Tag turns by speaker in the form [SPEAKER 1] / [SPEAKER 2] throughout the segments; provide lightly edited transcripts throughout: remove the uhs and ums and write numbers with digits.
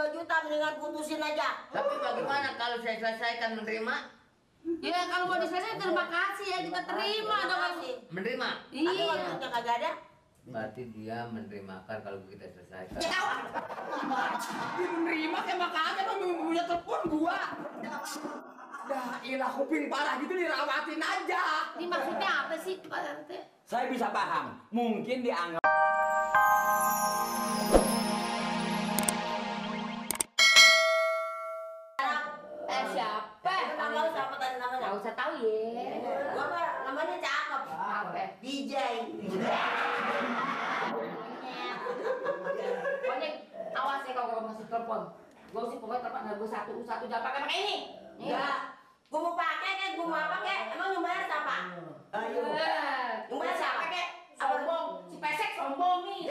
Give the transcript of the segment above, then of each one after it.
[SPEAKER 1] 2 juta mendingan putusin aja.
[SPEAKER 2] Tapi bagaimana kalau saya selesaikan menerima?
[SPEAKER 3] Ya kalau mau diselesaikan terima kasih ya kita terima dong.
[SPEAKER 2] Menerima?
[SPEAKER 1] Tapi kalau duitnya kagak ada.
[SPEAKER 2] Berarti dia menerimakan kalau kita selesaikan.
[SPEAKER 4] Dia menerima kayak makanya bang punya telepon gua. Dah ilah kuping parah gitu dirawatin aja.
[SPEAKER 3] Ini maksudnya apa sih Pak RT?
[SPEAKER 4] Saya bisa paham. Mungkin dianggap
[SPEAKER 3] Siapa?
[SPEAKER 1] Tahu siapa tadi namanya?
[SPEAKER 3] Nggak usah tahu ya.
[SPEAKER 1] Gua mah namanya cakep.
[SPEAKER 3] Apa?
[SPEAKER 1] DJ.
[SPEAKER 3] Pokoknya awas ya kalau masih telepon. Gue sih pokoknya telepon gue satu jangan pakai ini.
[SPEAKER 1] Enggak. Gua mau pakai kek, gua mau apa kek? Emang yang bayar siapa?
[SPEAKER 4] ayo.
[SPEAKER 1] Yang bayar siapa kek?
[SPEAKER 3] Sombong, si pesek sombong nih.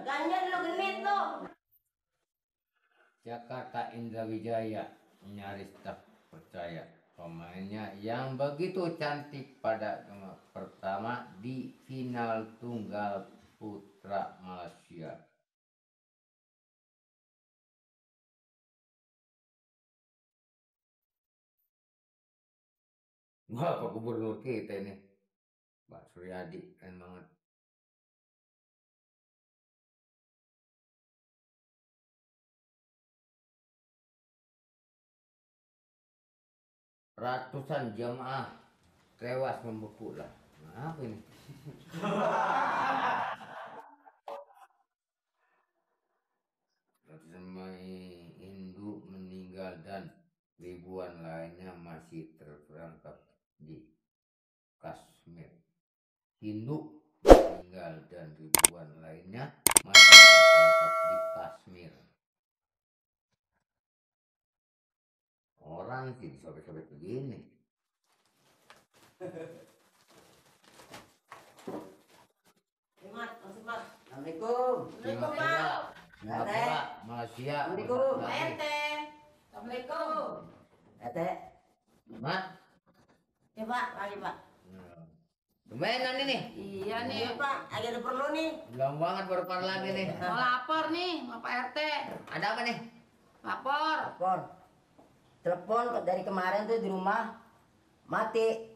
[SPEAKER 1] Ganjan lu genit lu.
[SPEAKER 2] Jakarta Indra Wijaya nyaris tak percaya pemainnya yang begitu cantik pada pertama di final tunggal putra Malaysia. Wah, Pak Gubernur kita ini, Pak Suryadi, keren banget. Ratusan jamaah tewas membeku lah. Nah, apa ini? Ratusan Hindu meninggal dan ribuan lainnya masih terperangkap di Kashmir. Hindu meninggal dan ribuan lainnya masih terperangkap di Kashmir. Orang sih disobek-sobek begini.
[SPEAKER 1] Mas, masuk Mas.
[SPEAKER 4] Assalamualaikum.
[SPEAKER 1] Assalamualaikum Pak.
[SPEAKER 2] Singapura, Malaysia.
[SPEAKER 4] Assalamualaikum.
[SPEAKER 1] Pak RT.
[SPEAKER 3] Assalamualaikum.
[SPEAKER 4] Ete.
[SPEAKER 2] Mat.
[SPEAKER 1] Ya Pak, mari Pak.
[SPEAKER 2] Tumbenan ini.
[SPEAKER 3] Iya nih.
[SPEAKER 1] Iya Pak, lagi ada perlu nih.
[SPEAKER 2] Belum banget baru par lagi nih.
[SPEAKER 3] Mau lapor nih sama Pak RT.
[SPEAKER 2] Ada apa nih?
[SPEAKER 3] Lapor.
[SPEAKER 5] Telepon. Telepon dari kemarin tuh di rumah mati.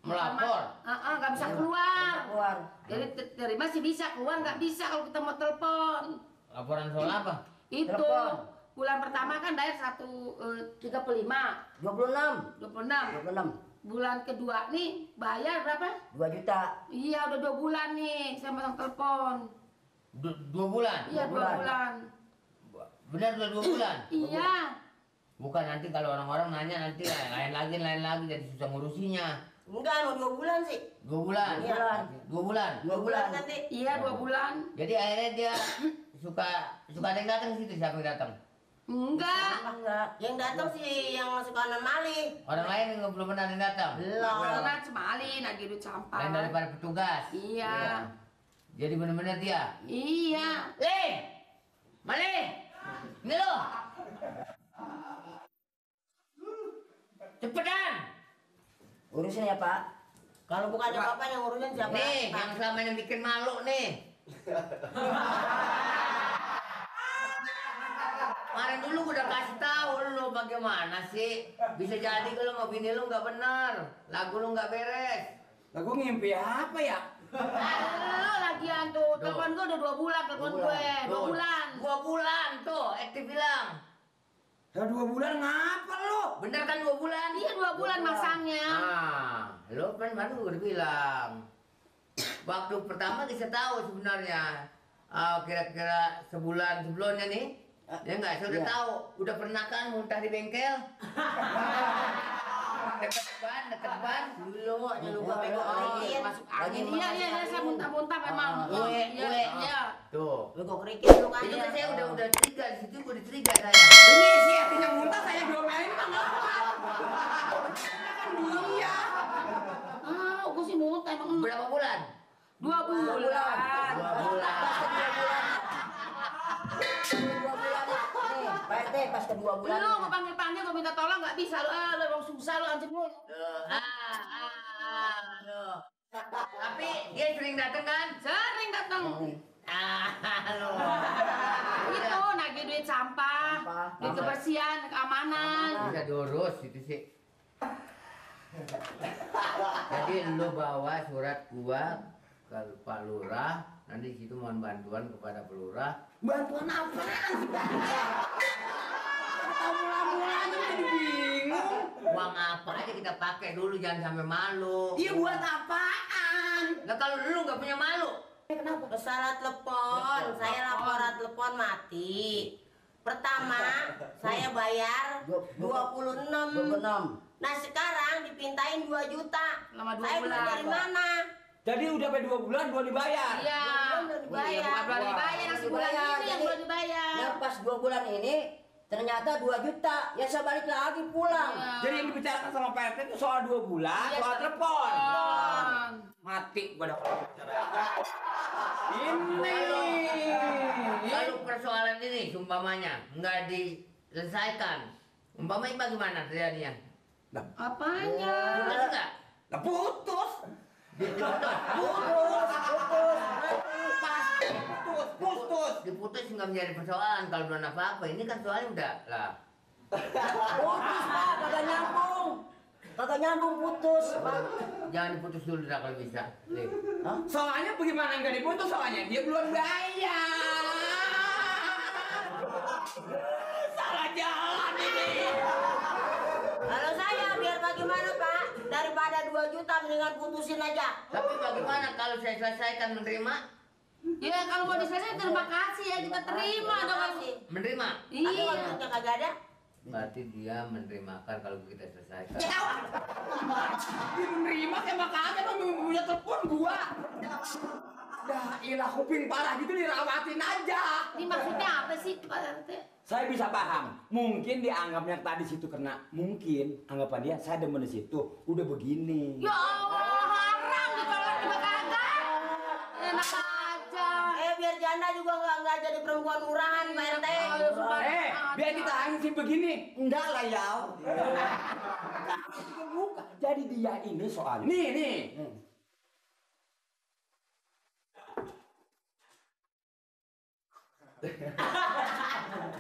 [SPEAKER 2] Melapor.
[SPEAKER 3] Nggak bisa keluar.
[SPEAKER 5] Keluar.
[SPEAKER 3] Jadi dari masih bisa keluar nggak bisa kalau kita mau telepon.
[SPEAKER 2] Laporan soal apa?
[SPEAKER 3] Itu
[SPEAKER 5] Telepon.
[SPEAKER 3] bulan pertama kan bayar 135,
[SPEAKER 5] 26.
[SPEAKER 3] 26.
[SPEAKER 5] 26.
[SPEAKER 3] Bulan kedua nih bayar berapa?
[SPEAKER 5] 2 juta.
[SPEAKER 3] Iya udah 2 bulan nih saya pasang telepon.
[SPEAKER 2] 2 bulan?
[SPEAKER 3] Iya 2 bulan.
[SPEAKER 2] Benar udah 2 bulan?
[SPEAKER 3] Iya.
[SPEAKER 2] Bukan nanti kalau orang-orang nanya nanti lain lagi jadi susah ngurusinya.
[SPEAKER 1] Enggak, mau 2 bulan sih.
[SPEAKER 2] 2 bulan?
[SPEAKER 1] Iya.
[SPEAKER 2] 2 bulan?
[SPEAKER 1] 2 bulan nanti.
[SPEAKER 3] Iya 2 bulan.
[SPEAKER 2] Jadi akhirnya dia suka ada yang datang situ, siapa yang datang?
[SPEAKER 3] Enggak.
[SPEAKER 1] Enggak. Yang datang sih yang suka non-mali.
[SPEAKER 2] Orang lain yang belum pernah ada yang datang?
[SPEAKER 1] Belum.
[SPEAKER 3] Karena cemali nagih duit sampah.
[SPEAKER 2] Lain daripada petugas?
[SPEAKER 3] Iya.
[SPEAKER 2] Jadi benar-benar dia?
[SPEAKER 3] Iya.
[SPEAKER 2] Mali! Ini lo! Cepetan!
[SPEAKER 5] Urusin ya Pak.
[SPEAKER 1] Kalau bukannya Bapak yang ngurusin siapa?
[SPEAKER 2] Nih,
[SPEAKER 1] Pak.
[SPEAKER 2] yang selama ini bikin malu nih. Kemarin dulu gue udah kasih tahu lu bagaimana sih. Bisa jadi kalau mau bini lu nggak benar, lagu lu nggak beres.
[SPEAKER 4] Lah gua ngimpi apa ya?
[SPEAKER 3] Lo lagian tuh, telepon gue udah 2 bulan, telepon gue 2 bulan.
[SPEAKER 2] 2 bulan tuh, aktif bilang.
[SPEAKER 4] Lah 2 bulan ngapa lu?
[SPEAKER 2] Bener kan 2 bulan?
[SPEAKER 3] Iya 2 bulan masangnya.
[SPEAKER 2] Lu kan baru udah bilang. Waktu pertama kita tahu sebenarnya. Kira-kira sebulan sebelumnya nih. Ya enggak, saya udah tahu. Udah pernah kan muntah di bengkel? Deket ban.
[SPEAKER 1] Dulu, jangan lupa bengok kerikil.
[SPEAKER 3] Masuk angin. Iya, saya muntah-muntah memang. Iya.
[SPEAKER 2] Tuh.
[SPEAKER 1] Bengok kerikil lu kan.
[SPEAKER 2] Itu kan saya udah trigger, di situ gue di-trigger saya.
[SPEAKER 4] Ini sih artinya muntah saya diomelin kan apa? Kan dia.
[SPEAKER 3] Gue sih muntah emang.
[SPEAKER 2] Berapa bulan?
[SPEAKER 3] 2 bulan.
[SPEAKER 2] 2 bulan.
[SPEAKER 5] Nih, Pak RT pas ke 2 bulan.
[SPEAKER 3] Lu gue panggil-panggil, gue minta tolong nggak bisa. Lu emang susah lu anjing lu.
[SPEAKER 2] Tapi dia sering datang kan?
[SPEAKER 3] Sering datang.
[SPEAKER 2] Halo.
[SPEAKER 3] Itu nagih duit sampah, duit kebersihan, keamanan.
[SPEAKER 2] Bisa diurus itu sih. Jadi lu bawa surat gua ke Pak Lurah, nanti di situ mohon bantuan kepada Pak Lurah.
[SPEAKER 4] Bantuan apaan sih, Pak? Kita mula-mula aja jadi bingung.
[SPEAKER 2] Uang apa aja kita pakai dulu, jangan sampai malu.
[SPEAKER 4] Iya, buat apaan?
[SPEAKER 2] Nah kalau lu nggak punya malu,
[SPEAKER 1] Salah telepon, saya laporan telepon mati. Pertama, saya bayar 26.
[SPEAKER 5] 26.
[SPEAKER 1] Nah sekarang dipintain 2 juta.
[SPEAKER 3] Lama 2
[SPEAKER 1] Saya duit
[SPEAKER 3] bulan.
[SPEAKER 1] dari mana?
[SPEAKER 4] Jadi udah sampai 2 bulan belum dibayar.
[SPEAKER 3] Iya.
[SPEAKER 1] Belum
[SPEAKER 3] Iya, bukan belum dibayar, yang sebulan ini yang
[SPEAKER 5] Jadi,
[SPEAKER 3] belum dibayar.
[SPEAKER 5] Yang pas 2 bulan ini ternyata 2 juta. Ya saya balik lagi pulang.
[SPEAKER 3] Iya.
[SPEAKER 4] Jadi yang dibicarakan sama Pak RT itu soal 2 bulan,
[SPEAKER 3] Iya,
[SPEAKER 4] soal telepon.
[SPEAKER 3] telepon.
[SPEAKER 4] Mati gua dah kalau bicara. Ini.
[SPEAKER 2] kalau persoalan ini umpamanya nggak diselesaikan, umpamanya bagaimana terjadinya?
[SPEAKER 3] Apanya?
[SPEAKER 2] Putus nggak?
[SPEAKER 4] Lah putus. Putus.
[SPEAKER 2] Diputus nggak menjadi persoalan kalau belum apa-apa. Ini kan soalnya udah lah.
[SPEAKER 5] Putus Pak, kagak nyambung. Kagak nyambung putus Pak.
[SPEAKER 2] Jangan diputus dulu dah kalau bisa. Nih.
[SPEAKER 4] Soalnya bagaimana nggak diputus soalnya dia belum bayar. Salah jalan ini.
[SPEAKER 1] Kalau saya biar bagaimana Pak? Daripada 2 juta mendingan putusin aja.
[SPEAKER 2] Tapi bagaimana kalau saya selesaikan menerima?
[SPEAKER 3] Ya kalau mau diselesaikan terima kasih ya, kita terima dong.
[SPEAKER 1] Kasih.
[SPEAKER 2] Menerima?
[SPEAKER 1] Tapi
[SPEAKER 3] Iya.
[SPEAKER 1] kalau duitnya kagak ada,
[SPEAKER 2] Berarti dia menerimakan kalau kita selesaikan.
[SPEAKER 4] Dia menerima emang kagak dong punya telepon gua. Dah ilah kuping parah gitu dirawatin aja.
[SPEAKER 3] Ini maksudnya apa sih Pak RT?
[SPEAKER 4] Saya bisa paham. Mungkin dia anggapnya tadi situ kena. Mungkin anggapan dia saya demen di situ. Udah begini.
[SPEAKER 3] Ya Allah, haram ditolak juga kagak. Enak aja.
[SPEAKER 1] biar janda juga nggak jadi perempuan murahan Pak RT.
[SPEAKER 4] Biar kita sih begini. Enggak lah ya. Bukan. Jadi dia ini soalnya. Nih.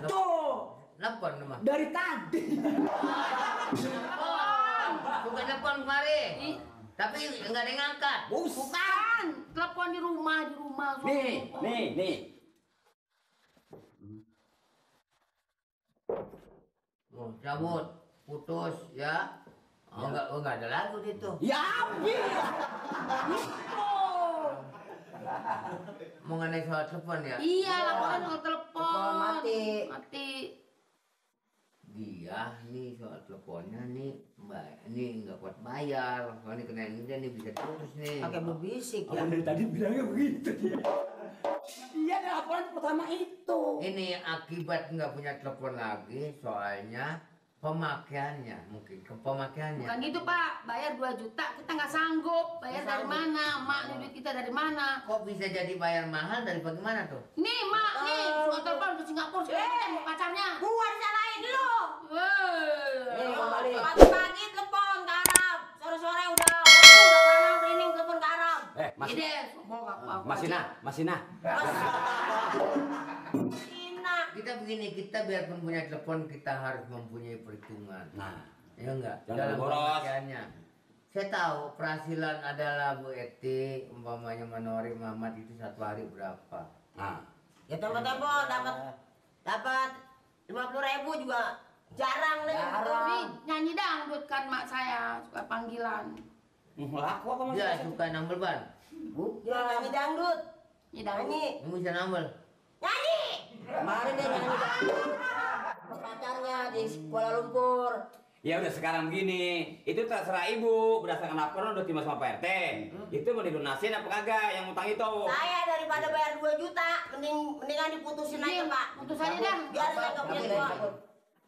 [SPEAKER 4] Tuh.
[SPEAKER 2] Nelfon nama.
[SPEAKER 4] Dari tadi.
[SPEAKER 2] Bukan nelfon kemari. Tapi enggak ada yang ngangkat.
[SPEAKER 3] Bukan, telepon di rumah.
[SPEAKER 4] Nih.
[SPEAKER 2] Oh, cabut, putus ya. Oh, enggak ada lagu itu.
[SPEAKER 4] Ya habis.
[SPEAKER 2] Mengenai soal telepon ya.
[SPEAKER 3] Iya, laporan soal telepon.
[SPEAKER 5] Mati.
[SPEAKER 2] Dia nih soal teleponnya nih, Mbak, ini nggak kuat bayar. Kalau ini kena ini nih bisa putus nih.
[SPEAKER 5] Pakai berbisik ya.
[SPEAKER 4] Abang dari tadi bilangnya begitu dia. Dia ada laporan pertama itu.
[SPEAKER 2] Ini akibat nggak punya telepon lagi, soalnya pemakaiannya mungkin pemakaiannya.
[SPEAKER 3] Bukan gitu Pak, bayar 2 juta kita nggak sanggup. Bayar dari mana? Mak nih duit kita dari mana?
[SPEAKER 2] Kok bisa jadi bayar mahal dari bagaimana tuh?
[SPEAKER 3] Nih Mak, nih suka telepon ke Singapura sekarang mau pacarnya.
[SPEAKER 1] Gua disalahin lu.
[SPEAKER 5] Nih kembali.
[SPEAKER 1] Pagi-pagi telepon ke Arab, sore-sore udah panang cleaning telepon ke Arab.
[SPEAKER 4] Mas
[SPEAKER 3] Ide, mau apa?
[SPEAKER 4] Masina.
[SPEAKER 1] Cina.
[SPEAKER 2] Kita begini, kita biarpun punya telepon kita harus mempunyai perhitungan.
[SPEAKER 4] Nah,
[SPEAKER 2] Ya enggak?
[SPEAKER 4] Jangan
[SPEAKER 2] Dalam
[SPEAKER 4] boros.
[SPEAKER 2] pemakaiannya. Saya tahu perhasilan adalah Bu Eti, umpamanya menori Mamat itu satu hari berapa.
[SPEAKER 4] nah.
[SPEAKER 1] Ya tempo-tempo dapat 50.000 juga jarang deh.
[SPEAKER 3] Tapi nyanyi dangdut kan mak saya, suka panggilan.
[SPEAKER 4] Laku apa mas?
[SPEAKER 2] Dia suka nambel ban.
[SPEAKER 1] Dia nyanyi dangdut.
[SPEAKER 3] Nyanyi dangdut.
[SPEAKER 1] Nyanyi.
[SPEAKER 2] Kamu bisa nambel.
[SPEAKER 1] Nyanyi.
[SPEAKER 5] Kemarin dia nyanyi pacarnya di Kuala Lumpur.
[SPEAKER 4] Ya udah sekarang begini, itu terserah ibu berdasarkan laporan udah terima sama Pak RT. Itu mau dilunasin apa kagak yang utang itu?
[SPEAKER 1] Saya daripada bayar 2 juta, mendingan diputusin aja Pak.
[SPEAKER 3] Putus aja dah.
[SPEAKER 1] Biar saya nggak punya uang.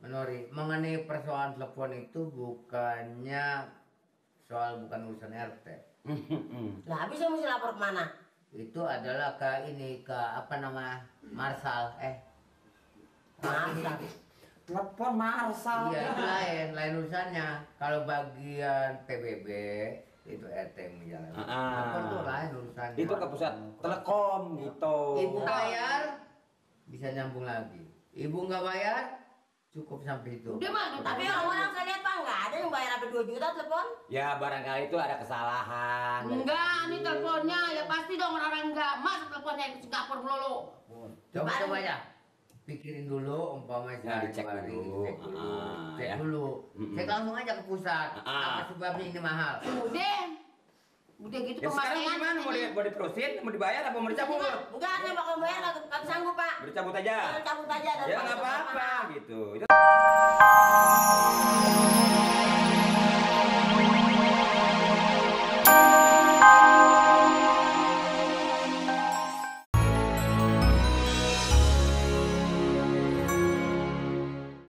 [SPEAKER 2] Menori, mengenai persoalan telepon itu bukannya bukan urusan RT.
[SPEAKER 1] Lah habis saya mesti lapor kemana?
[SPEAKER 2] Itu adalah ke apa nama Marsal.
[SPEAKER 1] Marsal.
[SPEAKER 4] Telepon Marsal.
[SPEAKER 2] Iya itu lain urusannya. Kalau bagian PBB itu RT yang menjalankan.
[SPEAKER 6] Ah.
[SPEAKER 2] Telepon tuh lain urusannya.
[SPEAKER 6] Itu ke pusat Telekom gitu.
[SPEAKER 2] Ibu bayar bisa nyambung lagi. Ibu nggak bayar cukup sampai itu.
[SPEAKER 3] Udah mah,
[SPEAKER 1] Tapi orang-orang saya lihat Pak nggak ada yang bayar sampai 2 juta telepon.
[SPEAKER 6] Ya barangkali itu ada kesalahan.
[SPEAKER 3] enggak, ini teleponnya ya pasti dong orang-orang enggak. Mas teleponnya ke Singapura melulu.
[SPEAKER 2] Coba ya. Pikirin dulu umpamanya
[SPEAKER 6] Nah, dicek
[SPEAKER 2] sehari-hari.
[SPEAKER 6] dulu.
[SPEAKER 2] Cek dulu.
[SPEAKER 6] Ah,
[SPEAKER 2] Cek
[SPEAKER 6] ya.
[SPEAKER 2] dulu. Cek langsung aja ke pusat.
[SPEAKER 6] Ah.
[SPEAKER 2] Apa sebabnya ini mahal?
[SPEAKER 3] Udah gitu
[SPEAKER 6] Ya sekarang
[SPEAKER 3] pemakaian
[SPEAKER 6] gimana? Mau diterusin? Mau dibayar apa mau dicabut?
[SPEAKER 1] Enggak, saya bakal bayar nggak sanggup Pak.
[SPEAKER 6] Dicabut aja.
[SPEAKER 1] Cabut aja dari
[SPEAKER 6] Ya nggak
[SPEAKER 1] Pak.
[SPEAKER 6] apa-apa gitu.